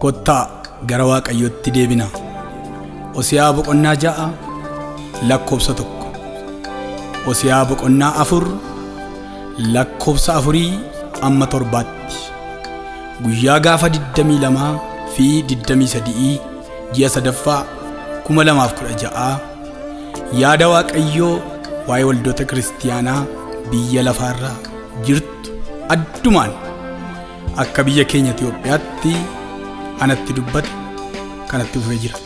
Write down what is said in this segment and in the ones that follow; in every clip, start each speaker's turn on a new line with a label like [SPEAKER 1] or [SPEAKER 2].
[SPEAKER 1] Kottaa gara Waaqayyootti deebina. Hosiyaa boqonnaa 6 lakkoofsa 1. Hosiyaa boqonnaa 4 lakkoofsa 4 amma 7tti. Guyyaa gaafa 22 fi 23 ji'a sadaffaa 2016 yaada Waaqayyoo waa'ee waldoota kiristiyaanaa biyya lafaarra jirtu addumaan akka biyya keenya Itoophiyaatti anatti dubbate kanatti fufee jira.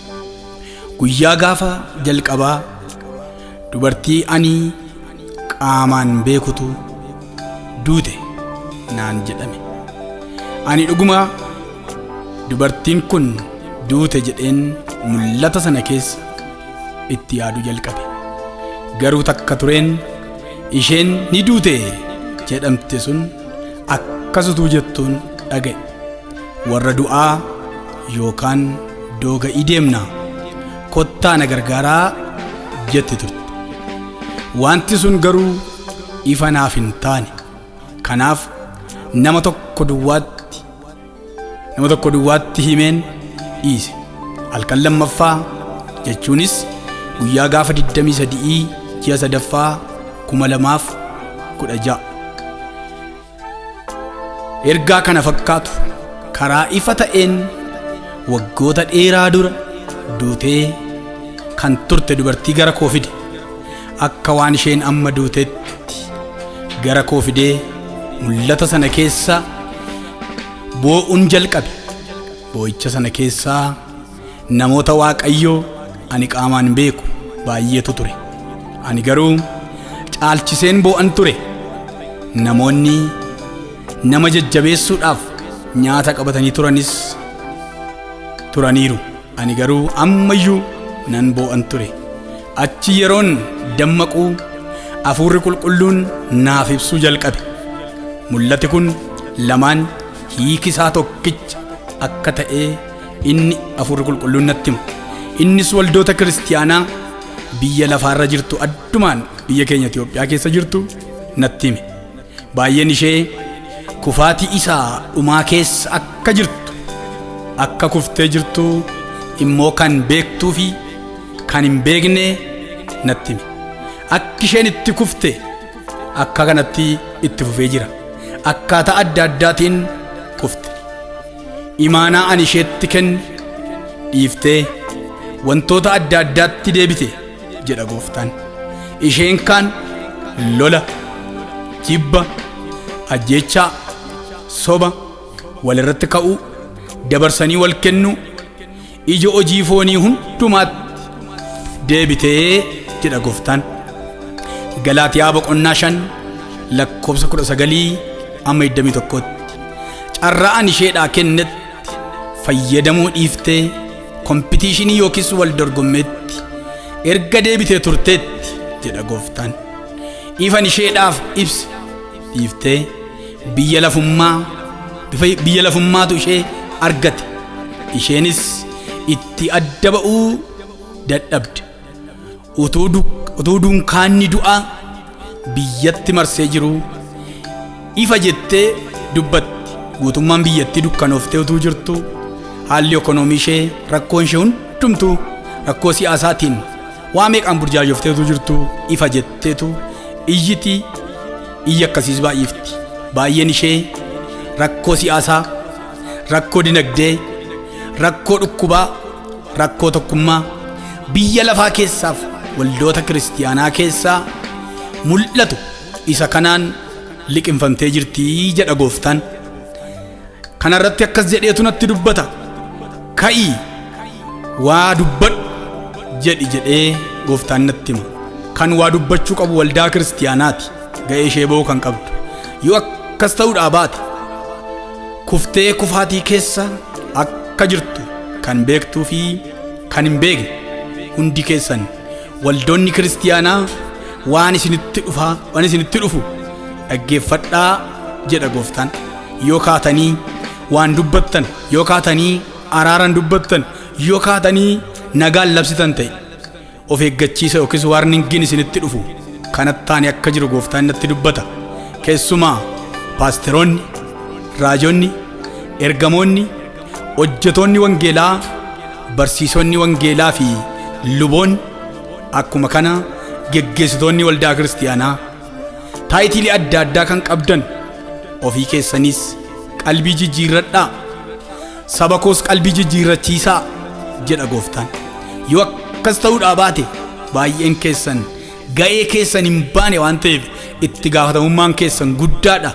[SPEAKER 1] Guyyaa gaafa jalqabaa dubartii ani qaamaan beekutu duute naan jedhame. Ani dhuguma dubartiin kun duute jedheen mul'ata sana keessa itti yaaduu jalqabe. Garuu takka tureen isheen ni duute jedhamte sun akkasutuu jettuun dhaga'e. Warra du'aa yookaan dooga'ii deemna kottaa na gargaaraa jetti turte. Wanti sun garuu ifa naaf hin taane. Kanaaf nama tokko duwwaatti himeen dhiise. Halkan lammaffaa jechuunis guyyaa gaafa 23 ji'a sadaffaa 2016 ergaa kana fakkaatu karaa ifa ta'een waggoota dheeraa dura duutee kan turte dubartii gara koo fide. Akka waan isheen amma duutetti gara koo fidee mul'ata sana keessa boo'uun jalqabe. Boo'icha sana keessaa namoota Waaqayyoo ani qaamaan beeku baay'eetu ture. Ani garuu caalchiseen boo'an ture. Namoonni nama jajjabeessuudhaaf nyaata qabatanii turanis turaniiru. Ani garuu ammayyuu nan boo'an ture. Achi yeroon dammaquu hafuurri qulqulluun naaf ibsuu jalqabe. Mul'ati kun lamaan hiikisaa tokkicha akka ta'ee inni hafuurri qulqulluun natti hima. Innis waldoota kiristiyaanaa biyya lafaarra jirtu addumaan biyya keenya Itoophiyaa keessa jirtu natti hime. Baay'een ishee kufaatii isaa dhumaa keessa akka jirtu, akka kuftee jirtu immoo kan beektuu fi kan hin beekne natti hime. Akki isheen itti kufte akka kanatti itti fufee jira. Akkaataa adda addaatiin kufte. Imaanaa ani isheetti kenne dhiiftee wantoota adda addaatti deebite jedha gooftaan. Isheen kaan lola, jibba, ajjeechaa, soba, walirratti ka'uu, dabarsanii wal kennuu, ija hojii foonii hundumaatti deebitee jedha gooftaan. Galaatiyaa boqonnaa 5 lakkoofsa 19 amma 21tti. Carraa ani isheedhaa kennetti fayyadamuu dhiiftee kompitiishinii yookiis wal dorgommeetti erga deebitee turteetti jedha gooftaan. Ifan isheedhaaf ibse dhiiftee biyya lafummaatu ishee argate. Isheenis itti adda ba'uu dadhabde. Utuu dunkaanni du'aa biyyatti marsee jiru ifa jettee dubbatti. Guutummaan biyyattii dukkanooftee utuu jirtu haalli ekonoomii ishee rakkoon ishee hundumtuu rakkoo siyaasaatiin waa meeqaan burjaajoftee utuu jirtu ifa jetteetu iyyiti. Iyya akkasiis baay'ifti. Baay'een ishee rakkoo siyaasaa, rakkoo dinagdee, rakkoo dhukkubaa, rakkoo tokkummaa biyya lafaa keessaaf waldoota kiristiyaanaa keessaa mul'atu isa kanaan liqinfamtee jirti jedha gooftaan. Kanarratti akkas jedheetu natti dubbata. Ka'ii waa dubbadhu jedhi jedhee gooftaan natti hima. Kan waa dubbachuu qabu waldaa kiristiyaanaati. Ga'ee ishee ba'uu kan qabdu. Yoo akkas ta'uudhaa baate kuftee kufaatii keessa akka jirtu kan beektuu fi kan hin beekne hundi keessan waldoonni kiristiyaanaa waan isinitti dhufu dhaggeeffadhaa jedha gooftaan. Yoo kaatanii waan dubbattan, yoo kaatanii araaran dubbattan, yoo kaatanii nagaan labsitan ta'e of eeggachiisa yookiis waarningiin isinitti dhufu kanattaan akka jiru gooftaan natti dubbata. Keessumaa paasteroonni, raajonni, ergamoonni, Hojjetoonni wangeelaa, barsiisonni wangeelaa fi luboonni, akkuma kana geggeessitoonni waldaa kiristiyaanaa taayitilii adda addaa kan qabdan, ofii keessanis qalbii jijjiirradhaa, saba koos qalbii jijjiirrachiisaa jedha gooftaan. Yoo akkas ta'uudhaa baate, baay'een keessan ga'ee keessan hin baane waan ta'eef itti gaafatamummaan keessan guddaadha.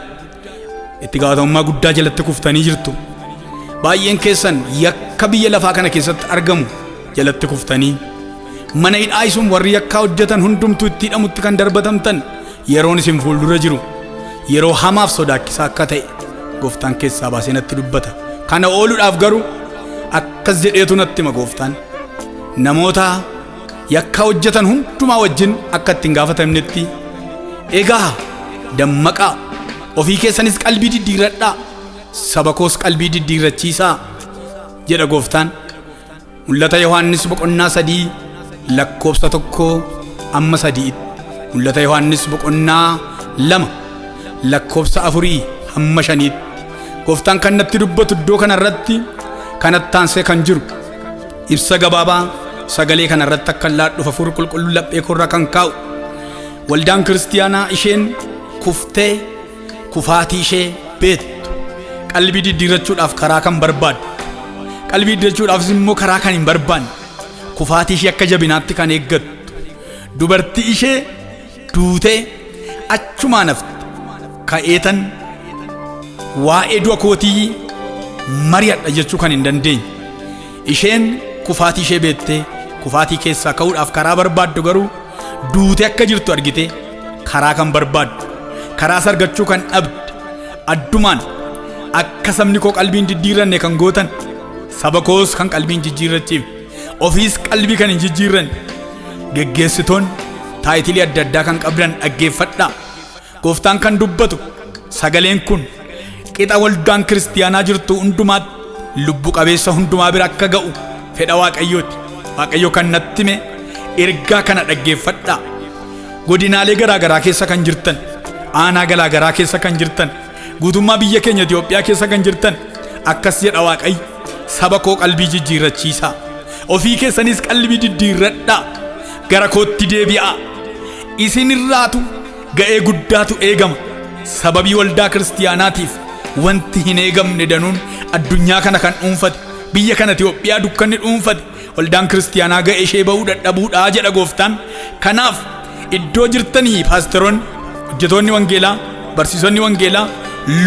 [SPEAKER 1] Itti gaafatamummaa guddaa jalatti kuftanii jirtu. Baay'een keessan yakka biyya lafaa kana keessatti argamu jalatti kuftanii mana hidhaa isun warri yakkaa hojjetan hundumtuu itti hidhamutti kan darbatamtan, yeroon isin fuuldura jiru yeroo hamaaf sodaachisaa akka ta'e gooftaan keessaa baasee natti dubbata. Kana ooluudhaaf garuu akkas jedheetu natti hima gooftaan: namoota yakka hojjetan hundumaa wajjin akka ittiin gaafatamnetti egaa dammaqaa, ofii keessanis qalbii diddiirradhaa, saba koos qalbii diddiirrachiisaa jedha gooftaan. Mul'ata Yohaannis boqonnaa 3 lakkoofsa 1 hamma 3tti, Mul'ata Yohaannis boqonnaa 2 lakkoofsa 4 hamma 5tti gooftaan kan natti dubbatu iddoo kana irratti kanatti aansee kan jiru ibsa gabaabaa sagalee kana irratti akka laadhuuf Hafuurri Qulqulluu laphee koorraa kan kaa'u, waldaan kiristiyaanaa isheen kuftee kufaatii ishee beektu, qalbii diddiirrachuudhaaf karaa kan barbaaddu, qalbii diddiirrachuudhaafis immoo karaa kan hin barbaanne, kufaatii ishee akka jabinaatti kan eeggattu, dubartii ishee duutee achumaan hafte ka'eetan waa'ee du'a kootii mari'adha jechuu kan hin dandeenye, isheen kufaatii ishee beektee kufaatii keessaa ka'uudhaaf karaa barbaaddu, garuu duutee akka jirtu argite karaa kan barbaaddu, karaas argachuu kan dhabde, addumaan akka sabni koo qalbiin diddiirranne kan gootan, saba koos kan qalbiin jijjiirrachiif, ofiis qalbii kan hin jijjiirranne, geggeessitoonni taayitilii adda addaa kan qabdan, dhaggeeffadhaa. Gooftaan kan dubbatu sagaleen kun qixa waldaan kiristiyaanaa jirtu hundumaatti, lubbu qabeessa hundumaa bira akka ga'u fedha Waaqayyooti. Waaqayyo kan natti hime ergaa kana dhaggeeffadhaa. Godinaalee garaa garaa keessa kan jirtan, aanaa garaa garaa keessa kan jirtan, guutummaa biyya keenya Itoophiyaa keessa kan jirtan, akkas jedha Waaqayyo: saba koo qalbii jijjiirrachiisaa, ofii keessanis qalbii diddiirradhaa, gara kootti deebi'aa. Isin irraatu ga'ee guddaatu eegama. Sababii waldaa kiristiyaanaatiif wanti hin eegamne danuun addunyaa kana kan dhuunfate, biyya kana Itoophiyaa dukkanni dhuunfate, waldaan kiristiyaanaa ga'ee ishee ba'uu dadhabuudhaa jedha gooftaan. Kanaaf iddoo jirtanii paasteroonni, hojjetoonni wangeelaa, barsiisonni wangeelaa,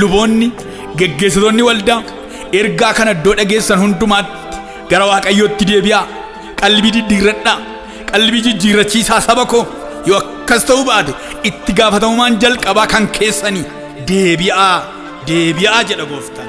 [SPEAKER 1] luboonni, geggeessitoonni waldaa, ergaa kana iddoo dhageessan hundumaatti gara Waaqayyootti deebi'aa, qalbii diddiirradhaa, qalbii jijjiirrachiisaa saba koo. Yoo akkas ta'uu baate itti gaafatamummaan jalqabaa kan keessanii. Deebi'aa, deebi'aa jedha gooftaan.